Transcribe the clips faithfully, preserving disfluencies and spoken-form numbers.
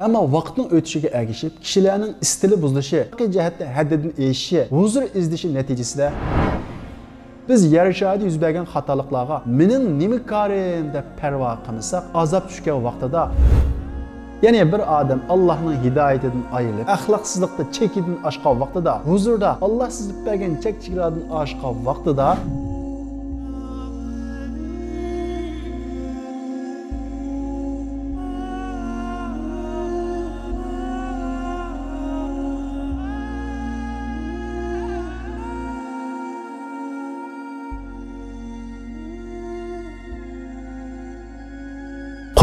ئەمما ۋاقىتنىڭ ئۆتۈشىگە ئەگىشىپ، كىشىلەرنىڭ ئىستىلى بۇزۇلۇشى، ئەخلاقىي جەھەتتە ھەددىدىن ئېشىشى، ھۇزۇر ئىزدىشى نەتىجىسىدە، بىز يەر شارىدا يۈز بەرگەن خاتالىقلارغا «مېنىڭ نېمە كارىم؟» دەپ پەرۋا قىلمىساق، ئازاب چۈشكەن ۋاقتىدا، يەنى بىر ئادەم ئاللاھنىڭ ھىدايىتىدىن ئايرىلىپ، ئەخلاقسىزلىقتا چېكىدىن ئاشقان ۋاقتىدا، ھۇزۇردا ئاللاھ سىزىپ بەرگەن چەك-چېگرادىن ئاشقان ۋاقتىدا،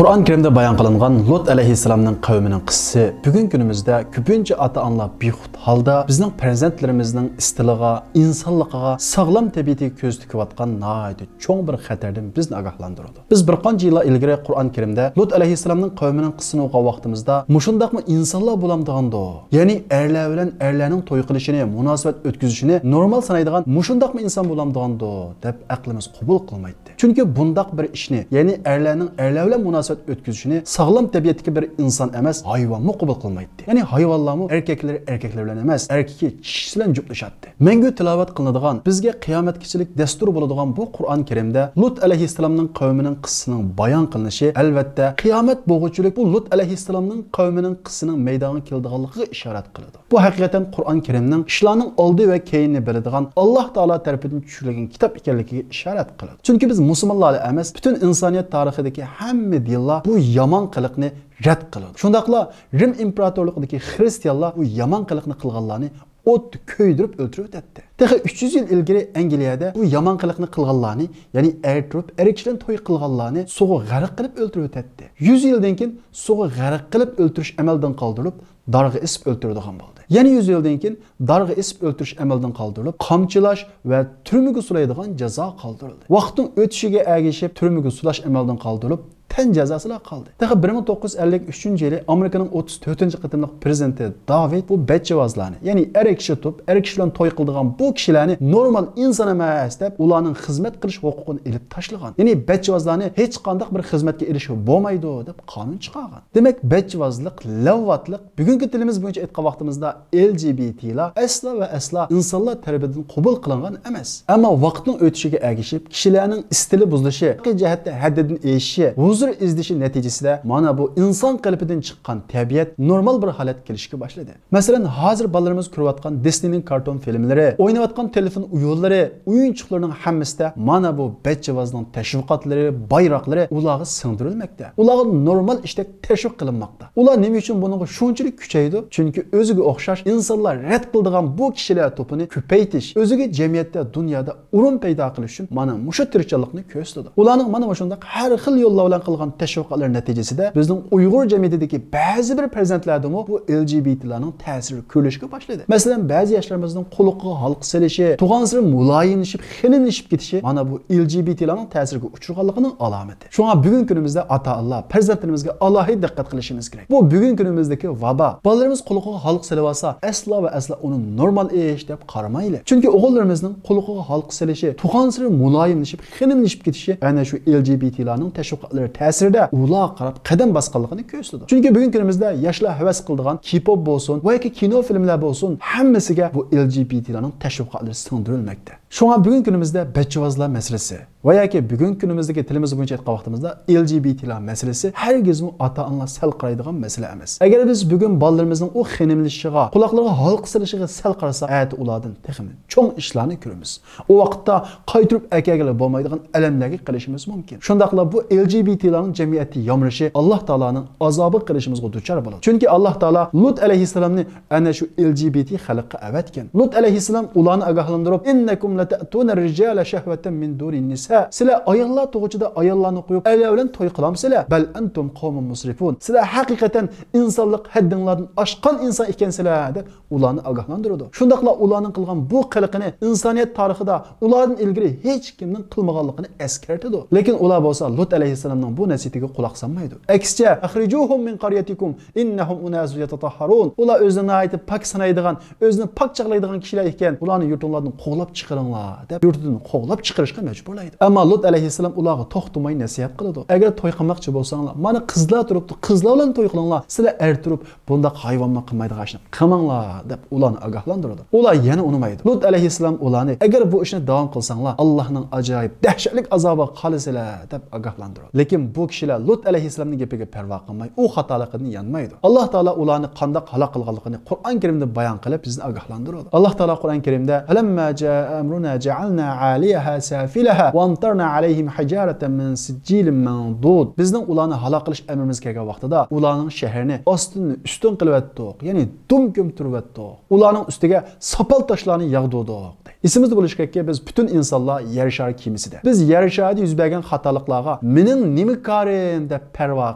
قۇرئان كەرىمدە بايان قىلىنغان لۇت ئەلەيھىسسالامنىڭ قەۋمىنىڭ قىسسىسى بۈگۈنكى كۈنىمىزدە كۆپىنچە ئاتا-ئانىلار بىخۇد ھالدا بىزنىڭ پەرزەنتلىرىمىزنىڭ ئىستىلىغا، ئىنسانلىقىغا، ساغلام تەبىئىتىگە كۆز تىكىۋاتقان ناھايىتى چوڭ بىر خەتەردىن بىزنى ئاگاھلاندۇرىدۇ. بىز بىر قانچە يىللار ئىلگىرى قۇرئان كەرىمدە لۇت ئەلەيھىسسالامنىڭ قەۋمىنىڭ قىسسىسىنى ئوقۇغان ۋاقتىمىزدا، مۇشۇنداقمۇ ئىنسانلار بولامدىغاندۇ؟ يەنى ئەرلەر بىلەن ئەرلەرنىڭ توي قىلىشىنى، مۇناسىۋەت ئۆتكۈزۈشىنى نورمال سانايدىغان مۇشۇنداقمۇ ئىنسان بولامدىغاندۇ؟ دەپ ئەقلىمىز قوبۇل قىلمايتتى. چۈنكى بۇنداق بىر ئىشنى، يەنى ئەرلەرنىڭ ئەرلەر بىلەن مۇناسىۋەت ئۆتكۈزۈشىنى ساغلام تەبىئەتتىكى بىر ئىنسان ئەمەس، ھايۋانمۇ قوبۇل قىلمايتتى. يەنى ھايۋانلارمۇ ئەركەكلىرى ئەركەكلەر بىلەن ئەمەس، ئەركىكى چىشىسى بىلەن جۈپلىشەتتى. مەڭگۈ تىلاۋەت قىلىنىدىغان، بىزگە قىيامەتكىچىلىك دەستۇر بولىدىغان بۇ قۇرئان كەرىمدە لۇت ئەلەيھىسسالامنىڭ قەۋمىنىڭ قىسسىسىنىڭ بايان قىلىنىشى، ئەلۋەتتە، قىيامەت بولغۇچىلىك بۇ لۇت ئەلەيھىسسالامنىڭ قەۋمىنىڭ قىسسىسىنىڭ مەيدانغا كېلىدىغانلىقىغا ئىشارەت قىلىدۇ. بۇ ھەقىقەتەن قۇرئان كەرىمنىڭ ئىشلارنىڭ ئالدى ۋە كەينىنى بىلىدىغان، ئاللاھ تائالا تەرىپىدىن چۈشۈرۈلگەن كىتاب ئىكەنلىكىگە ئىشارەت قىلىدۇ. چۈنكى بىز مۇسۇلمانلارلا ئەمەس، پۈتۈن ئىنسانىيەت تارىخىدىكى ھەممە دىنلار بۇ يامان قىلىقنى رەت قىلىدۇ. شۇنداقلا رىم ئىمپېراتورلۇقىدىكى خرىستىيانلار بۇ يامان قىلىقنى قىلغانلارنى ئوتتا كۆيدۈرۈپ ئۆلتۈرۈۋېتەتتى. تېخى ئۈچ يۈز يىل ئىلگىرى ئەنگلىيەدە بۇ يامان قىلىقنى قىلغانلارنى، يەنى ئەر تۇرۇپ ئەر كىشى بىلەن توي قىلغانلارنى سۇغا غەرق قىلىپ ئۆلتۈرۈۋېتەتتى. يۈز يىلدىن كېيىن سۇغا غەرق قىلىپ ئۆلتۈرۈش ئەمەلدىن قالدۇرۇلۇپ، دارغا ئېسىپ ئۆلتۈرىدىغان بولدى. يەنە يۈز يىلدىن كېيىن دارغا ئېسىپ ئۆلتۈرۈش ئەمەلدىن قالدۇرۇلۇپ، قامچىلاش ۋە تۈرمىگە سولايدىغان جازا قالدۇرۇلدى. ۋاقىتنىڭ ئۆتۈشىگە ئەگىشىپ، تۈرمىگە سولاش ئەمەلدىن قالدۇرۇلۇپ، تەن جازاسىلا قالدى. تېخى بىر مىڭ توققۇز يۈز ئەللىك ئۈچىنچى يىلى ئامېرىكىنىڭ ئوتتۇز تۆتىنچى قېتىملىق پرېزىدېنتى داۋىد بۇ بەچچىۋازلارنى، يەنى ئەر كىشى تۇتۇپ، ئەر كىشى بىلەن توي قىلىدىغان بۇ كىشىلەرنى نورمال ئىنسان ئەمەس دەپ، ئۇلارنىڭ خىزمەت قىلىش ھوقۇقىنى ئېلىپ تاشلىغان. يەنى بەچچىۋازلارنى ھېچقانداق بىر خىزمەتكە ئېلىشقا بولمايدۇ دەپ قانۇن چىقارغان. دېمەك، بەچچىۋازلىق، لەۋۋاتلىق، بۈگۈنكى تىلىمىز بويىچە ئېيتقان ۋاقتىمىزدا، ئېل جى بى تىلار ئەسلا ۋە ئەسلا ئىنسانلار تەرىپىدىن قوبۇل قىلىنغان ئەمەس. ئەمما ۋاقىتنىڭ ئۆتۈشىگە ئەگىشىپ، كىشىلەرنىڭ ئىستىلى بۇزۇلۇشى، ئەخلاقىي جەھەتتە ھەددىدىن ئېشىشى، ھۇزۇر ئىزدىشى نەتىجىسىدە، مانا بۇ ئىنسان قېلىپىدىن چىققان تەبىئەت نورمال بىر ھالەتكە كېلىشكە باشلىدى. مەسىلەن، ھازىر بالىلىرىمىز كۆرۈۋاتقان دىسنېينىڭ كارتون فىلىملىرى، ئويناۋاتقان تېلېفون ئويۇنلىرى، ئويۇنچۇقلىرىنىڭ ھەممىسىدە مانا بۇ بەچچىۋازنىڭ تەشۋىقاتلىرى، بايراقلىرى ئۇلارغا سىڭدۈرۈلمەكتە. ئۇلارغا نورمال ئىشتەك تەشۋىق قىلىنماقتا. ئۇلار نېمە ئۈچۈن بۇنىڭغا شۇنچىلىك كۈچەيدۇ؟ چۈنكى ئۆزىگە ئوخشاش ئىنسانلار رەت قىلىدىغان بۇ كىشىلەر توپىنى كۆپەيتىش، ئۆزىگە جەمئىيەتتە، دۇنيادا ئورۇن پەيدا قىلىش ئۈچۈن مانا مۇشۇ تىرىشچانلىقنى كۆرسىتىدۇ. ئۇلارنىڭ مانا مۇشۇنداق ھەر خىل يوللار بىلەن قىلغان تەشۋىقاتلىرى نەتىجىسىدە بىزنىڭ ئۇيغۇر جەمئىيىتىدىكى بەزى بىر پەرزەنتلەردىمۇ بۇ ئېل جى بى تىلارنىڭ تەسىرى كۆرۈلۈشكە باشلىدى. مەسىلەن، بەزى ياشلىرىمىزنىڭ قۇلىقىغا ھالقا سېلىشى، تۇغانسېرى مۇلايىملىشىپ، خېنىملىشىپ كېتىشى مانا بۇ ئېل جى بى تىلارنىڭ تەسىرىگە ئۇچرىغانلىقىنىڭ ئالامىتى. شۇڭا بۈگۈنكى كۈنىمىزدە ئاتا-ئانىلار پەرزەنتلىرىمىزگە ئالاھىدە دىققەت قىلىشىمىز كېرەك. بۇ بۈگۈنكى كۈنىمىزدىكى ۋابا. بالىلىرىمىز قۇلىقىغا ھالقا سېلىۋالسا، ئەسلا ۋە ئەسلا ئۇنى نورمال ئىش دەپ قارىمايلى. چۈنكى ئوغۇللىرىمىزنىڭ قۇلىقىغا ھالقا سېلىشى، تۇغانسېرى مۇلايىملىشىپ، خېنىملىشىپ كېتىشى ئەنە شۇ ئېل جى بى تىلارنىڭ تەشۋىقاتلىرى تەسىرىدە ئۇلارغا قاراپ قەدەم باسقانلىقىنى كۆرسىتىدۇ. چۈنكى بۈگۈنكى كۈنىمىزدە ياشلار ھەۋەس قىلىدىغان كېي پوپ بولسۇن ۋە ياكى كىنو فىلىملەر بولسۇن، ھەممىسىگە بۇ ئېل جى بى تىلارنىڭ تەشۋىقاتلىرى سىڭدۈرۈلمەكتە. شۇڭا بۈگۈنكى كۈنىمىزدە بەچچىۋازلار مەسىلىسى ۋە ياكى بۈگۈنكى كۈنىمىزدىكى تىلىمىز بويىچە ئېيتقان ۋاقتىمىزدا ئېل جى بى تىلار مەسىلىسى ھەرگىزمۇ ئاتا-ئانىلار سەل قارايدىغان مەسىلە ئەمەس. ئەگەر بىز بۈگۈن بالىلىرىمىزنىڭ ئۇ خېنىملىشىشىغا، قۇلاقلىرىغا ھالقا سېلىشىغا سەل قارىساق، ئەتە ئۇلاردىن تېخىمۇ چوڭ ئىشلارنى كۆرىمىز. ئۇ ۋاقىتتا قايتۇرۇپ ئەكەلگىلى بولمايدىغان ئەلەملەرگە قېلىشىمىز مۇمكىن. شۇنداقلا بۇ ئېل جى بى تىلارنىڭ جەمئىيەتتە يامرىشى ئاللاھ تائالانىڭ ئازابىغا قېلىشىمىزغا دۇچار بولىدۇ. چۈنكى ئاللاھ تائالا لۇت ئەلەيھىسسالامنى ئەنە شۇ ئېل جى بى تى خەلققە ئەۋەتكەن. لۇت ئەلەيھىسسالام ئۇلارنى ئاگاھلاندۇرۇپ، «إنكم لتأتون الرجال شهوة من دون النساء.» سىلەر ئاياللار تۇغۇچىدا ئاياللارنى قويۇپ، ئەرلەر بىلەن توي قىلامسىلەر؟ «بل أنتم قوم مسرفون.» سىلەر ھەقىقەتەن ئىنسانلىق ھەددىڭلاردىن ئاشقان ئىنسان ئىكەنسىلەر، دەپ ئۇلارنى ئاگاھلاندۇرىدۇ. شۇنداقلا ئۇلارنىڭ قىلغان بۇ قىلىقىنى ئىنسانىيەت تارىخىدا ئۇلاردىن ئىلگىرى ھېچ كىمنىڭ قىلمىغانلىقىنى ئەسكەرتىدۇ. لېكىن ئۇلار بولسا لۇت ئەلەيھىسسالامنىڭ بۇ نەسىھىتىگە قۇلاق سالمايدۇ. ئەكسىچە، «أخرجوهم من قريتكم إنهم أناس يتطهرون.» ئۇلار ئۆزىنى ناھايىتى پاك سانايدىغان، ئۆزىنى پاك چاغلايدىغان كىشىلەر ئىكەن، ئۇلارنى يۇرتۇڭلاردىن قوغلاپ چىقىرىڭلار. دەپ يۇرتىدىن قوغلاپ چىقىرىشقا مەجبۇرلايدۇ. ئەمما لۇت ئەلەيھىسسالام ئۇلارغا توختىماي نەسىھەت قىلىدۇ. ئەگەر توي قىلماقچى بولساڭلار، مانا قىزلار تۇرۇپتۇ، قىزلار بىلەن توي قىلىڭلار. سىلەر ئەر تۇرۇپ بۇنداق ھايۋانلار قىلمايدىغان ئىشنى قىلماڭلار دەپ ئۇلارنى ئاگاھلاندۇرىدۇ. ئۇلار يەنە ئۇنىمايدۇ. لۇت ئەلەيھىسسالام ئۇلارنى، ئەگەر بۇ ئىشنى داۋام قىلساڭلار، ئاللاھنىڭ ئاجايىپ دەھشەتلىك ئازابىغا قالىسىلەر دەپ ئاگاھلاندۇرىدۇ. لېكىن بۇ كىشىلەر لۇت ئەلەيھىسسالامنىڭ گېپىگە پەرۋا قىلماي، ئۇ خاتالىقىدىن يانمايدۇ. ئاللاھ تائالا ئۇلارنى قانداق ھالاك قىلغانلىقىنى قۇرئان كەرىمدە بايان قىلىپ، بىزنى ئاگاھلاندۇرىدۇ. ئاللاھ تائالا قۇرئان كەرىمدە، فلما جاء أمرنا جعلنا عاليها سافلها وأمطرنا عليهم حجارة من سجيل منضود. بىزنىڭ ئۇلارنى ھالاك قىلىش ئەمرىمىز كەلگەن ۋاقتىدا، ئۇلارنىڭ شەھىرىنى ئاستىن ئۈستۈن قىلىۋەتتۇق، يەنى دۇم كۆمتۈرۈۋەتتۇق. ئۇلارنىڭ ئۈستىگە ساپال تاشلارنى ياغدۇردۇق. ئېسىمىزدە بولۇشى كېرەككى، بىز پۈتۈن ئىنسانلار يەر شارى كېمىسىدە. بىز يەر شارىدا يۈز بەرگەن خاتالىقلارغا مېنىڭ نېمە كارىم دەپ پەرۋا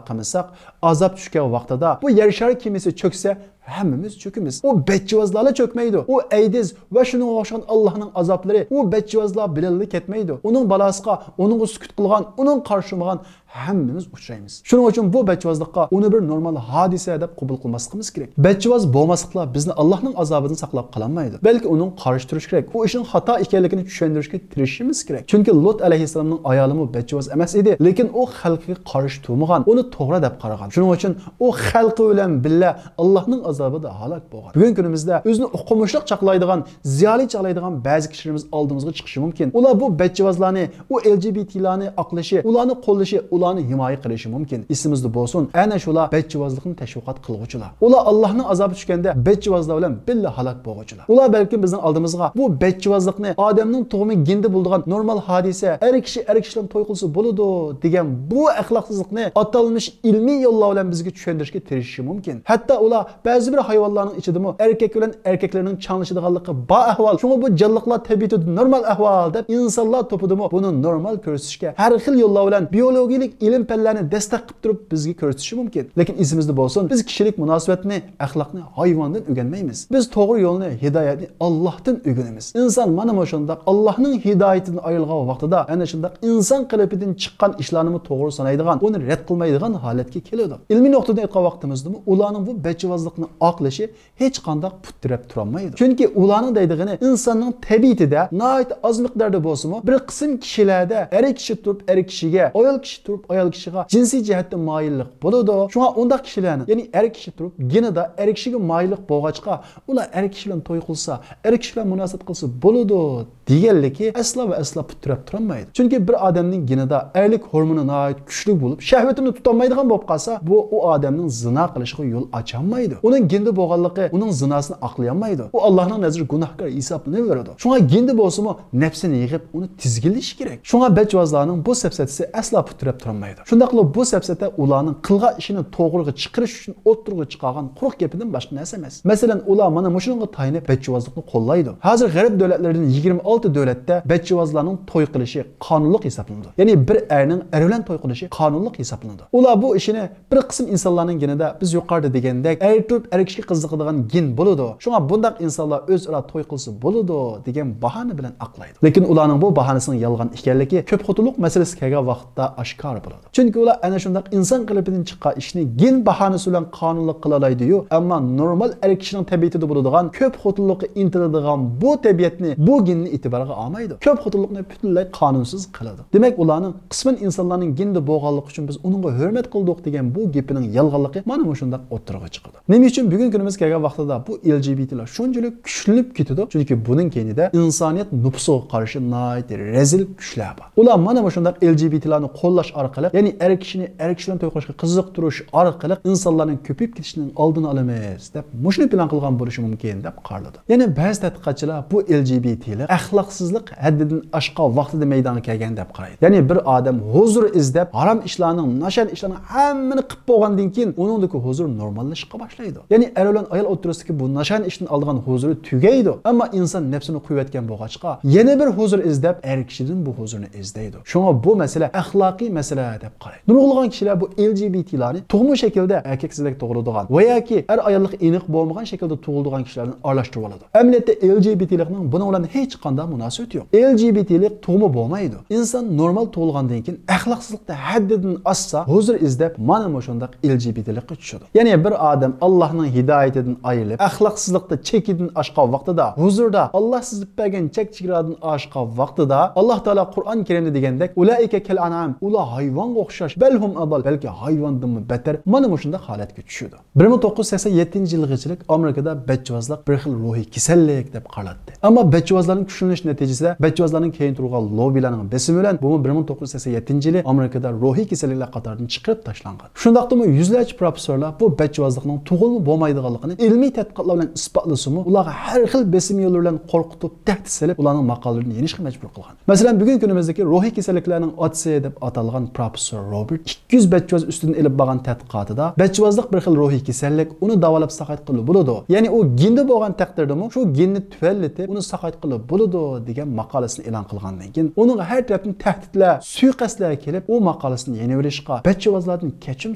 قىلمىساق، ئازاب چۈشكەن ۋاقتىدا بۇ يەر شارى كېمىسى چۆكسە، ھەممىمىز چۆكىمىز. ئۇ بەچچىۋازلارلا چۆكمەيدۇ. ئۇ ئەيدىز ۋە شۇنىڭغا ئوخشىغان ئاللاھنىڭ ئازابلىرى ئۇ بەچچىۋازلار بىلەنلا كەتمەيدۇ. ئۇنىڭ بالاسىغا، ئۇنىڭغا سۈكۈت قىلغان، ئۇنىڭغا قارشى تۇرمىغان ھەممىمىز ئۇچرايمىز. شۇنىڭ ئۈچۈن بۇ بەچچىۋازلىققا ئۇنى بىر نورمال ھادىسە دەپ قوبۇل قىلماسلىقىمىز كېرەك. بەچچىۋاز بولماسلىقلا بىزنى ئاللاھنىڭ ئازابىدىن ساقلاپ قالالمايدۇ. بەلكى ئۇنىڭغا قارشى تۇرۇش كېرەك. ئۇ ئىشنىڭ خاتا ئىكەنلىكىنى چۈشەندۈرۈشكە تىرىشىشىمىز كېرەك. چۈنكى لۇت ئەلەيھىسسالامنىڭ ئايالىمۇ بەچچىۋاز ئەمەس ئىدى، لېكىن ئۇ خەلقىگە قارشى تۇرمىغان، ئۇنى توغرا دەپ قارىغان. شۇنىڭ ئۈچۈن ئۇ خەلقى بىلەن بىللە ئاللاھنىڭ ئازابىدا ھالاك بولغان. بۈگۈنكى كۈنىمىزدە ئۆزىنى ئوقۇمۇشلۇق چاغلايدىغان، زىيالىي چاغلايدىغان بەزى كىشىلىرىمىز ئالدىمىزغا چىقىشى مۇمكىن. ئۇلار بۇ بەچچىۋازلارنى، ئۇ ئېل جى بى تىلارنى ئاقلىشى، ئۇلارنى قوللىشى، ئۇلارنى ھىمايە قىلىشى مۇمكىن. ئېسىمىزدە بولسۇن، ئەنە شۇلار بەچچىۋازلىقنى تەشۋىقات قىلغۇچىلار. ئۇلار ئاللاھنىڭ ئازابى چۈشكەندە بەچچىۋازلار بىلەن بىللە ھالاك بولغۇچىلار. ئۇلار بەلكىم بىزنىڭ ئالدىمىزغا بۇ بەچچىۋازلىقنى، ئادەمنىڭ تۇغۇمى گىندە بولىدىغان نورمال ھادىسە، ئەر كىشى ئەر كىشى بىلەن توي قىلسا بولىدۇ دېگەن بۇ ئەخلاقسىزلىقنى ئاتالمىش ئىلمىي يوللار بىلەن بىزگە چۈشەندۈرۈشكە تىرىشىشى مۇمكىن. ھەتتا ئۇلار بەزى بىر ھايۋانلارنىڭ ئىچىدىمۇ ئەركەك بىلەن ئەركەكلەرنىڭ چاڭلىشىدىغانلىقى بار ئەھۋال. شۇڭا بۇ جانلىقلار تەبىئىتىدە نورمال ئەھۋال دەپ، ئىنسانلار توپىدىمۇ بۇنى نورمال كۆرسىتىشكە ھەر خىل يوللار بىلەن بىيولوگىيىلىك ئىلىم پەنلەرنى دەستەك قىلىپ تۇرۇپ بىزگە كۆرسىتىشى مۇمكىن. لېكىن ئېسىمىزدە بولسۇن، بىز كىشىلىك مۇناسىۋەتنى، ئەخلاقنى ھايۋاندىن ئۆگەنمەيمىز. بىز توغرا يولنى، ھىدايەتنى ئاللاھتىن ئۆگىنىمىز. ئىنسان مانا مۇشۇنداق ئاللاھنىڭ ھىدايىتىدىن ئايرىلغان ۋاقتىدا ئەنە شۇنداق ئىنسان قېلىپىدىن چىققان ئىشلارنىمۇ توغرا سانايدىغان، ئۇنى رەت قىلمايدىغان ھالەتكە كېلىدۇ. ئىلمىي نۇقتىدىن ئېيتقان ۋاقتىمىزدىمۇ ئۇلارنىڭ بۇ بەچچىۋازلىقنى ئاقلىشى ھېچقانداق پۇت تىرەپ تۇرالمايدۇ. چۈنكى ئۇلارنىڭ دەيدىغىنى ئىنساننىڭ تەبىئىتىدە ناھايىتى ئاز مىقداردا بولسىمۇ بىر قىسىم كىشىلەردە ئەر كىشى تۇرۇپ ئەر كىشىگە، ئايال كىشى تۇرۇپ ئايال كىشىگە جىنسىي جەھەتتە مايىللىق بولىدۇ. شۇڭا ئۇنداق كىشىلەرنىڭ، يەنى ئەر كىشى تۇرۇپ گېنىدا ئەر كىشىگە مايىللىق بولغاچقا، ئۇلار ئەر كىشى بىلەن توي قىلسا، ئەر كىشى بىلەن مۇناسىۋەت قىلسا بولىدۇ دېگەنلىكى ئەسلا ۋە ئەسلا پۇت تىرەپ تۇرالمايدۇ. چۈنكى بىر ئادەمنىڭ گېنىدا ئەرلىك ھورمونى ناھايىتى كۈچلۈك بولۇپ، شەھۋىتىنى تۇتالمايدىغان بولۇپ قالسا، بۇ ئۇ ئادەمنىڭ زىنا قىلىشىغا يول ئاچالمايدۇ. ئۇنىڭ گېنىدا بولغانلىقى ئۇنىڭ زىناسىنى ئاقلىيالمايدۇ. ئۇ ئاللاھنىڭ نەزىرىدە گۇناھكار ھېسابلىنىۋېرىدۇ. شۇڭا گېنىدا بولسىمۇ نەپسىنى يىغىپ، ئۇنى تىزگىنلىشى كېرەك. شۇڭا بەچچىۋازلارنىڭ بۇ سەپسەتىسى ئەسلا پۇت تىرەپ تۇرالمايدۇ. شۇنداقلا بۇ سەپسەتە ئۇلارنىڭ قىلغان ئىشىنى توغرىغا چىقىرىش ئۈچۈن ئوتتۇرىغا چىقارغان قۇرۇق گېپىدىن باشقا نەرسە ئەمەس. مەسىلەن، ئۇلار مانا مۇشۇنىڭغا تايىنىپ بەچچىۋازلىقنى قوللايدۇ. ھازىر غەرب دۆلەتلىرىدىن يىگىرمە ئالتە دۆلەتتە بەچچىۋازلارنىڭ توي قىلىشى قانۇنلۇق ھېسابلىنىدۇ. يەنى بىر ئەرنىڭ ئەر بىلەن توي قىلىشى قانۇنلۇق ھېسابلىنىدۇ. ئۇلار بۇ ئىشىنى بىر قىسىم ئىنسانلارنىڭ گېنىدە بىز يۇقىرىدا دېگەندەك ئەر تۇرۇپ ئەر كىشىگە قىزىقىدىغان گېن بولىدۇ. شۇڭا بۇنداق ئىنسانلار ئۆزئارا توي قىلسا بولىدۇ دېگەن باھانە بىلەن ئاقلايدۇ. لېكىن ئۇلارنىڭ بۇ باھانىسىنىڭ يالغان ئىكەنلىكى كۆپ خوتۇنلۇق مەسىلىسى كەلگەن ۋاقىتتا ئاشكارا بولىدۇ. چۈنكى ئۇلار ئەنە شۇنداق ئىنسان قېلىپىدىن چىققان ئىشنى گېن باھانىسى بىلەن قانۇنلۇق قىلالايدۇ-يۇ، ئەمما نورمال ئەر كىشىنىڭ تەبىئىتىدە بولىدىغان، كۆپ خوتۇنلۇققا ئىنتىلىدىغان بۇ تەبىئەتنى، بۇ گېننى ئېتىبارغا ئالمايدۇ. كۆپ خوتۇنلۇقنى پۈتۈنلەي قانۇنسىز قىلىدۇ. دېمەك، ئۇلارنىڭ قىسمەن ئىنسانلارنىڭ گېنىدا بولغانلىقى ئۈچۈن بىز ئۇنىڭغا ھۆرمەت قىلدۇق دېگەن بۇ گېپىنىڭ يالغانلىقى مانا مۇشۇنداق ئوتتۇرىغا چىقىدۇ. نېمە ئۈچۈن بۈگۈنكى كۈنىمىز كەلگەن ۋاقتىدا بۇ ئېل جى بى تىلار شۇنچىلىك كۈچلىنىپ كېتىدۇ؟ چۈنكى بۇنىڭ كەينىدە ئىنسانىيەت نوپۇسىغا قارشى ناھايىتى رەزىل كۈچلەر بار. ئۇلار مانا مۇشۇنداق ئېل جى بى تىلارنى قوللاش ئارقىلىق، يەنى ئەر كىشىنى ئەر كىشى بىلەن توي قىلىشقا قىزىقتۇرۇش ئارقىلىق ئىنسانلارنىڭ كۆپىيىپ كېتىشىنىڭ ئالدىنى ئالىمىز دەپ، مۇشۇنى پىلان قىلغان بولۇشى مۇمكىن دەپ قارىلىدۇ. يەنى بەزى تەتقىقاتچىلار بۇ ئېل جى بى تىلىق ئەخلاقسىزلىق ھەددىدىن ئاشقان ۋاقتىدا مەيدانغا كەلگەن دەپ قارايدۇ. يەنى بىر ئادەم ھۇزۇر ئىزدەپ، ھارام ئىشلارنىڭ، ناشايان ئىشلارنىڭ ھەممىنى قىپ بولغاندىن كېيىن ئۇنىڭدىكى ھۇزۇر نورماللىشىشقا باشلايدۇ. يەنى ئەر بىلەن ئايال ئوتتۇرىسىدىكى بۇ ناشايان ئىشتىن ئالىدىغان ھۇزۇرى تۈگەيدۇ. ئەمما ئىنسان نەپسىنى قويۇۋەتكەن بولغاچقا، يەنە بىر ھۇزۇر ئىزدەپ، ئەر كىشىدىن بۇ ھۇزۇرنى ئىزدەيدۇ. شۇڭا بۇ مەسىلە ئەخلاقىي مەسىلە. دەپ قارايدۇ. نۇرغۇنلىغان كىشىلەر بۇ ئېل جى بى تىلارنى تۇغما شەكىلدە ئەركەكسىزلىك تۇغۇلىدىغان ۋە ياكى ئەر ئاياللىق ئېنىق بولمىغان شەكىلدە تۇغۇلىدىغان كىشىلەردىن ئارىلاشتۇرۇۋالىدۇ. ئەمەلىيەتتە ئېل جى بى تىلىقنىڭ بۇنىڭ بىلەن ھېچقانداق مۇناسىۋىتى يوق. ئېل جى بى تىلىق تۇغما بولمايدۇ. ئىنسان نورمال تۇغۇلغاندىن كېيىن ئەخلاقسىزلىقتا ھەددىدىن ئاشسا ھۇزۇر ئىزدەپ مانا مۇشۇنداق ئېل جى بى تىلىققا چۈشىدۇ. يەنى بىر ئادەم ئاللاھنىڭ ھىدايىتىدىن ئايرىلىپ، ئەخلاقسىزلىقتا چېكىدىن ئاشقان ۋاقتىدا، ھۇزۇردا ئاللاھ سىزىپ بەرگەن چەك چېگرادىن ئاشقان ۋاقتىدا، ئاللاھ تائالا قۇرئان كەرىمدە دېگەندەك، «ئۇلائىكە كەل ئەنئام»، ئۇلار ھايۋانغا ئوخشاش، بەل ھۇم ئەضەل، بەلكى ھايۋاندىنمۇ بەتتەر، مانا مۇشۇنداق ھالەتكە چۈشىدۇ. بىر مىڭ توققۇز يۈز سەكسەن يەتتىنچى يىلغىچىلىك ئامېرىكىدا بەچچىۋازلىق بىر خىل روھىي كېسەللىك دەپ قارىلاتتى. ئەمما بەچچىۋازلارنىڭ كۈچلىنىشى نەتىجىسىدە بەچچىۋازلارنىڭ كەينىدە تۇرغان لوببىلارنىڭ بېسىمى بىلەن بۇمۇ بىر مىڭ توققۇز يۈز سەكسەن يەتتىنچى يىلى ئامېرىكىدا روھىي كېسەللىكلەر قاتارىدىن چىقىرىپ تاشلانغان. شۇنداقتىمۇ يۈزلەرچە پروفېسسورلار بۇ بەچچىۋازلىقنىڭ تۇغۇلما بولمايدىغانلىقىنى ئىلمىي تەتقىقاتلار بىلەن ئىسپاتلىسىمۇ، ئۇلارغا ھەر خىل بېسىم يوللىرى بىلەن قورقۇتۇپ، تەھدىت سېلىپ، ئۇلارنىڭ ماقالىلىرىدىن يېنىشقا مەجبۇر قىلغان. مەسىلەن، بۈگۈنكى كۈنىمىزدىكى روھىي كېسەللىكلەرنىڭ ئاتىسى دەپ ئاتالغان پروفېسسور روبېرت ئىككى يۈز بەچچىۋاز ئۈستىدىن ئېلىپ بارغان تەتقىقاتىدا، بەچچىۋازلىق بىر خىل روھىي كېسەللىك، ئۇنى داۋالاپ ساقايتقىلى بولىدۇ. يەنى ئۇ گېندا بولغان تەقدىردىمۇ، شۇ گېننى تۆۋەنلىتىپ، ئۇنى ساقايتقىلى بولىدۇ، دېگەن ماقالىسىنى ئېلان قىلغاندىن كېيىن، ئۇنىڭغا ھەر تەرەپتىن تەھدىتلەر، سۇيىقەستلەر كېلىپ، ئۇ ماقالىسىنى يېنىۋېلىشقا، بەچچىۋازلاردىن كەچۈرۈم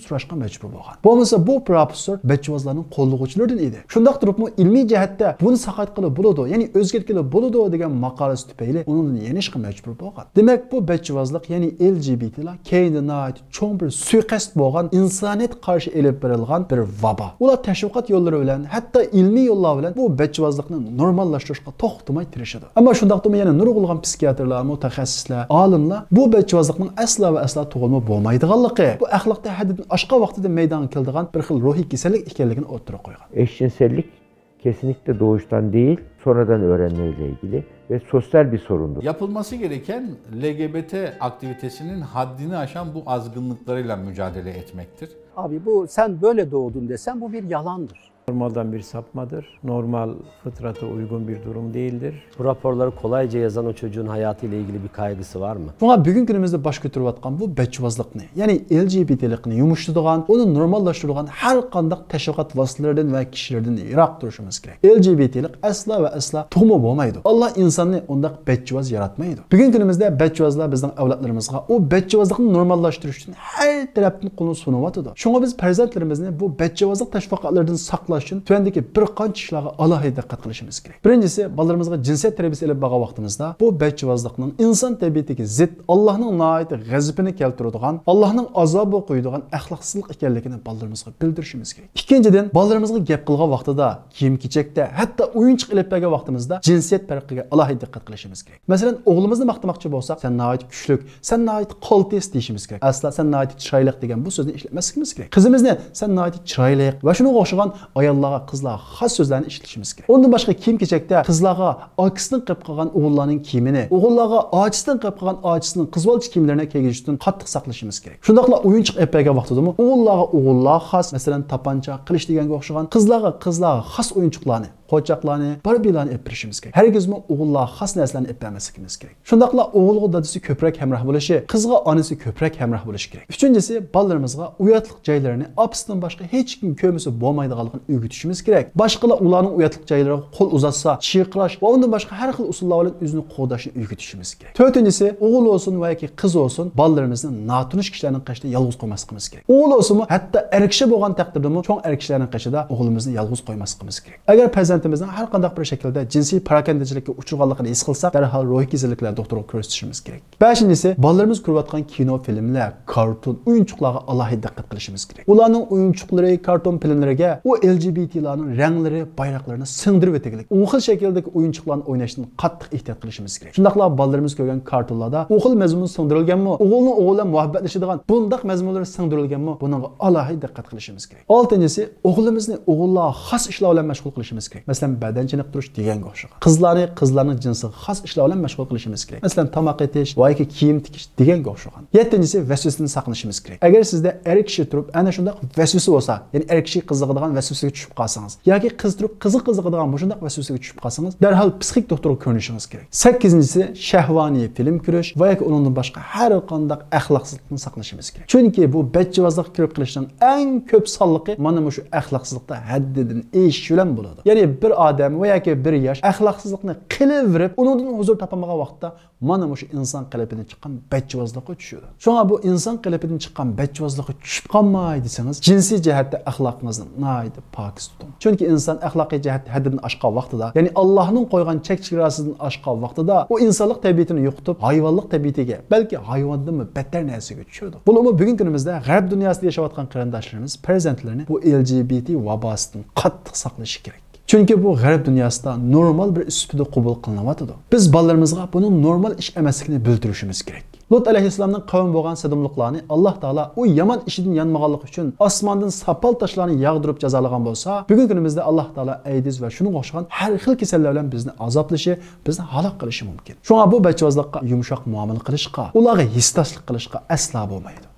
سوراشقا مەجبۇر بولغان. بولمىسا بۇ پروفېسسور بەچچىۋازلارنىڭ قوللىغۇچىلىرىدىن ئىدى. شۇنداق تۇرۇپمۇ ئىلمىي جەھەتتە بۇنى ساقايتقىلى بولىدۇ، يەنى ئۆزگەرتكىلى بولىدۇ دېگەن ماقالىسى تۈپەيلى ئۇنىڭدىن يېنىشقا مەجبۇر بولغان. دېمەك، بۇ بەچچىۋازلىق، يەنى ئېل جى بى تىلار كەينىدە ناھايىتى چوڭ بىر سۇيىقەست بولغان، ئىنسانىيەتكە قارشى ئېلىپ بېرىلغان بىر ۋابا. ئۇلار تەشۋىقات يوللىرى بىلەن، ھەتتا ئىلمىي يوللار بىلەن بۇ بەچچىۋازلىقنى نورماللاشتۇرۇشقا توختىماي تىرىشىدۇ. ئەمما شۇنداقتىمۇ يەنە نۇرغۇنلىغان پسىخىياتىرلار، مۇتەخەسسىسلەر، ئالىملار بۇ بەچچىۋازلىقنىڭ ئەسلا ۋە ئەسلا تۇغۇلما بولمايدىغانلىقى، بۇ ئەخلاقتا ھەددىدىن ئاشقان ۋاقتىدا مەيدانغا كېلىدىغان بىر خىل روھىي كېسەللىك ئىكەنلىكىنى ئوتتۇرىغا قويغان. Eşcinsellik kesinlikle doğuştan değil, sonradan öğrenmeyle ilgili ve sosyal bir sorundur. Yapılması gereken L G B T aktivitesinin haddini aşan bu azgınlıklarıyla mücadele etmektir. Abi bu sen böyle doğdun desem bu bir yalandır. Normaldan bir sapmadır. Normal fıtrata uygun bir durum değildir. Bu raporları kolayca yazan o çocuğun hayatıyla ilgili bir kaygısı var mı? شۇڭا بۈگۈنكى كۈنىمىزدە باش كۆتۈرۈۋاتقان بۇ بەچچىۋازلىقنى، يەنى ئېل جى بى تىلىقنى يۇمشىتىدىغان، ئۇنى نورماللاشتۇرىدىغان ھەر قانداق تەشۋىقات ۋاسىتىلىرىدىن ۋە كىشىلىرىدىن يىراق تۇرۇشىمىز كېرەك. ئېل جى بى تىلىق ئەسلا ۋە ئەسلا تۇغما بولمايدۇ. ئاللا ئىنساننى ئۇنداق بەچچىۋاز ياراتمايدۇ. بۈگۈنكى كۈنىمىزدە بەچچىۋازلار بىزنىڭ ئەۋلادلىرىمىزغا ئۇ بەچچىۋازلىقنى نورماللاشتۇرۇش ئۈچۈن ھەر تەرەپتىن قولىنى سۇنۇۋاتىدۇ. شۇڭا بىز پەرزەنتلىرىمىزنى بۇ بەچچىۋازلىق تەشۋىقاتلىرىدىن ساقلاش ئۈچۈن تۆۋەندىكى بىر قانچە ئىشلارغا ئالاھىدە دىققەت قىلىشىمىز كېرەك. بىرىنچىسى، بالىلىرىمىزغا جىنسىيەت تەربىيىسى ئېلىپ بارغان ۋاقتىمىزدا بۇ بەچچىۋازلىقنىڭ ئىنسان تەبىئىتىگە زىت، ئاللاھنىڭ ناھايىتى غەزىپىنى كەلتۈرىدىغان، ئاللاھنىڭ ئازابىغا قويىدىغان ئەخلاقسىزلىق ئىكەنلىكىنى بالىلىرىمىزغا بىلدۈرۈشىمىز كېرەك. ئىككىنچىدىن، بالىلىرىمىزغا گەپ قىلغان ۋاقتىدا، كىيىم-كېچەكتە، ھەتتا ئويۇنچۇق ئېلىپ بەرگەن ۋاقتىمىزدا جىنسىيەت پەرقىگە ئالاھىدە دىققەت قىلىشىمىز كېرەك. مەسىلەن، ئوغلىمىزنى ماختىماقچى بولساق، «سەن ناھايىتى كۈچلۈك، سەن ناھايىتى قالتىس» دېيىشىمىز كېرەك. ئەسلا «سەن ناھايىتى چىرايلىق» دېگەن بۇ سۆزنى ئىشلەتمەسلىكىمىز كېرەك. قىزىمىزنى «سەن ناھايىتى چىرايلىق» ۋە شۇنىڭغا ئوخشىغان ئاياللارغا، قىزلارغا خاس سۆزلەرنى ئىشلىتىشىمىز كېرەك. ئۇندىن باشقا كىيىم-كېچەكتە قىزلارغا ئاكىسىنىڭ قىلىپ قالغان ئوغۇللارنىڭ كىيىمىنى، ئوغۇللارغا ئاچىسىنىڭ قىلىپ قالغان ئاچىسىنىڭ قىزۋالچە كىيىملىرىنى كىيگۈزۈشتىن قاتتىق ساقلىشىمىز كېرەك. شۇنداقلا ئويۇنچۇق ئېلىپ بەرگەن ۋاقتىدىمۇ ئوغۇللارغا ئوغۇللارغا خاس، مەسىلەن، تاپانچا، قىلىچ دېگەنگە ئوخشىغان، قىزلارغا قىزلارغا خاس ئويۇنچۇقلارنى، قوچاقلارنى، باربىلارنى ئېلىپ بېرىشىمىز كېرەك. ھەرگىزمۇ ئوغۇللارغا خاس نەرسىلەرنى ئېلىپ بەرمەسلىكىمىز كېرەك. شۇنداقلا ئوغۇلغا دادىسى كۆپرەك ھەمراھ بولۇشى، قىزغا ئانىسى كۆپرەك ھەمراھ بولۇشى كېرەك. ئۈچىنچىسى، بالىلىرىمىزغا ئۇياتلىق جايلىرىنى ئاپىسىدىن باشقا ھېچكىم كۆرمىسە بولمايدىغانلىقىنى ئۆگىتىشىمىز كېرەك. باشقىلار ئۇلارنىڭ ئۇياتلىق جايلىرىغا قول ئۇزاتسا، چىرقىراش ۋە ئۇندىن باشقا ھەر خىل ئۇسۇللار بىلەن ئۆزىنى قوغداشنى ئۆگىتىشىمىز كېرەك. تۆتىنچىسى، ئوغۇل بولسۇن ۋە ياكى قىز بولسۇن، بالىلىرىمىزنى ناتونۇش كىشىلەرنىڭ قېشىدا يالغۇز قويماسلىقىمىز كېرەك. ئوغۇل بولسىمۇ، ھەتتا ئەر كىشى بولغان تەقدىردىمۇ چوڭ ئەر كىشىلەرنىڭ قېشىدا ئوغلىمىزنى يالغۇز قويماسلىقىمىز كېرەك. ئەگەر پەرزەنتىمىزنىڭ ھەر قانداق بىر شەكىلدە جىنسىي پاراكەندىچىلىككە ئۇچرىغانلىقىنى ھېس قىلساق، دەرھال روھىي كېسەللىكلەر دوختۇرىغا كۆرسىتىشىمىز كېرەك. بەشىنچىسى، بالىلىرىمىز كۆرۈۋاتقان كىنو، فىلىملەر، كارتون، ئويۇنچۇقلارغا ئالاھىدە دىققەت قىلىشىمىز كېرەك. ئۇلارنىڭ ئويۇنچۇقلىرى، كارتون فىلىملىرىگە ئۇ ئېل جى بى تىلارنىڭ رەڭلىرى، بايراقلىرىنى سىڭدۈرۈۋېتىگلىك، ئۇ خىل شەكىلدىكى ئويۇنچۇقلارنى ئويناشتىن قاتتىق ئېھتىيات قىلىشىمىز كېرەك. شۇنداقلا بالىلىرىمىز كۆرگەن كارتونلاردا ئۇ خىل مەزمۇن سىڭدۈرۈلگەنمۇ، ئوغۇلنىڭ ئوغۇل بىلەن مۇھەببەتلىشىدىغان بۇنداق مەزمۇنلىرى سىڭدۈرۈلگەنمۇ، بۇنىڭغا ئالاھىدە دىققەت قىلىشىمىز كېرەك. ئالتىنچىسى، ئوغلىمىزنى ئوغۇللارغا خاس ئىشلار بىلەن مەشغۇل قىلىشىمىز كېرەك. مەسىلەن، بەدەن چېنىقتۇرۇش دېگەنگە ئوخشىغان. قىزلارنى قىزلارنىڭ جىنسىغا خاس ئىشلار بىلەن مەشغۇل قىلىشىمىز كېرەك. مەسىلەن، تاماق ئېتىش ۋە ياكى كىيىم تىكىش دېگەنگە ئوخشىغان. يەتتىنچىسى، ۋەسۋەسىدىن ساقلىنىشىمىز كېرەك. ئەگەر سىزدە ئەر كىشى تۇرۇپ ئەنە شۇنداق ۋەسۋەسە بولسا، يەنى ئەر كىشى قىزىقىدىغان ۋەسۋەسىگە چۈشۈپ قالسىڭىز ياكى قىز تۇرۇپ قىزغا قىزىقىدىغان مۇشۇنداق ۋەسۋەسىگە چۈشۈپ قالسىڭىز، دەرھال پسىخىك دوختۇرغا كۆرۈنۈشىڭىز كېرەك. سەككىزىنچىسى، شەھۋانىي فىلىم كۆرۈش ۋە ياكى ئۇنىڭدىن باشقا ھەر قانداق ئەخلاقسىزلىقتىن ساقلىنىشىمىز كېرەك. چۈنكى بۇ بەچچىۋازلىققا كىرىپ قېلىشنىڭ ئەڭ كۆپ سانلىقى مانا مۇشۇ ئەخلاقسىزلىقتا ھەددىدىن ئېشىش بىلەن بولىدۇ. يەنى بىر ئادەم ۋە ياكى بىر ياش ئەخلاقسىزلىقنى قىلىۋېرىپ، ئۇنىڭدىن ھۇزۇر تاپالمىغان ۋاقىتتا مانا مۇشۇ ئىنسان قېلىپىدىن چىققان بەچچىۋازلىققا چۈشىدۇ. شۇڭا بۇ ئىنسان قېلىپىدىن چىققان بەچچىۋازلىققا چۈشۈپ قالماي دېسىڭىز، جىنسىي جەھەتتە ئەخلاقىڭىزنى ناھايىتى پاكىز تۇتۇڭ. چۈنكى ئىنسان ئەخلاقىي جەھەتتە ھەددىدىن ئاشقان ۋاقتىدا، يەنى ئاللاھنىڭ قويغان چەك-چېگراسىدىن ئاشقان ۋاقتىدا، ئۇ ئىنسانلىق تەبىئىتىنى يوقىتىپ، ھايۋانلىق تەبىئىتىگە، بەلكى ھايۋاندىنمۇ بەتتەر نەرسىگە چۈشىدۇ. بولۇپمۇ بۈگۈنكى كۈنىمىزدە غەرب دۇنياسىدا ياشاۋاتقان قېرىنداشلىرىمىز پەرزەنتلىرىنى بۇ ئېل جى بى تى ۋاباسىدىن قاتتىق ساقلىشى كېرەك. چۈنكى بۇ غەرب دۇنياسىدا نورمال بىر ئىش سۈپىتىدە قوبۇل قىلىنىۋاتىدۇ. بىز بالىلىرىمىزغا بۇنىڭ نورمال ئىش ئەمەسلىكىنى بىلدۈرۈشىمىز كېرەك. لۇت ئەلەيھىسسالامنىڭ قەۋمى بولغان سەدۇملۇقلارنى ئاللاھ تائالا ئۇ يامان ئىشىدىن يانمىغانلىقى ئۈچۈن ئاسماندىن ساپال تاشلارنى ياغدۇرۇپ جازالىغان بولسا، بۈگۈنكى كۈنىمىزدە ئاللاھ تائالا ئەيدىز ۋە شۇنىڭغا ئوخشىغان ھەر خىل كېسەللەر بىلەن بىزنى ئازابلىشى، بىزنى ھالاك قىلىشى مۇمكىن. شۇڭا بۇ بەچچىۋازلىققا يۇمشاق مۇئامىلە قىلىشقا، ئۇلارغا ھېسداشلىق قىلىشقا ئەسلا بولمايدۇ.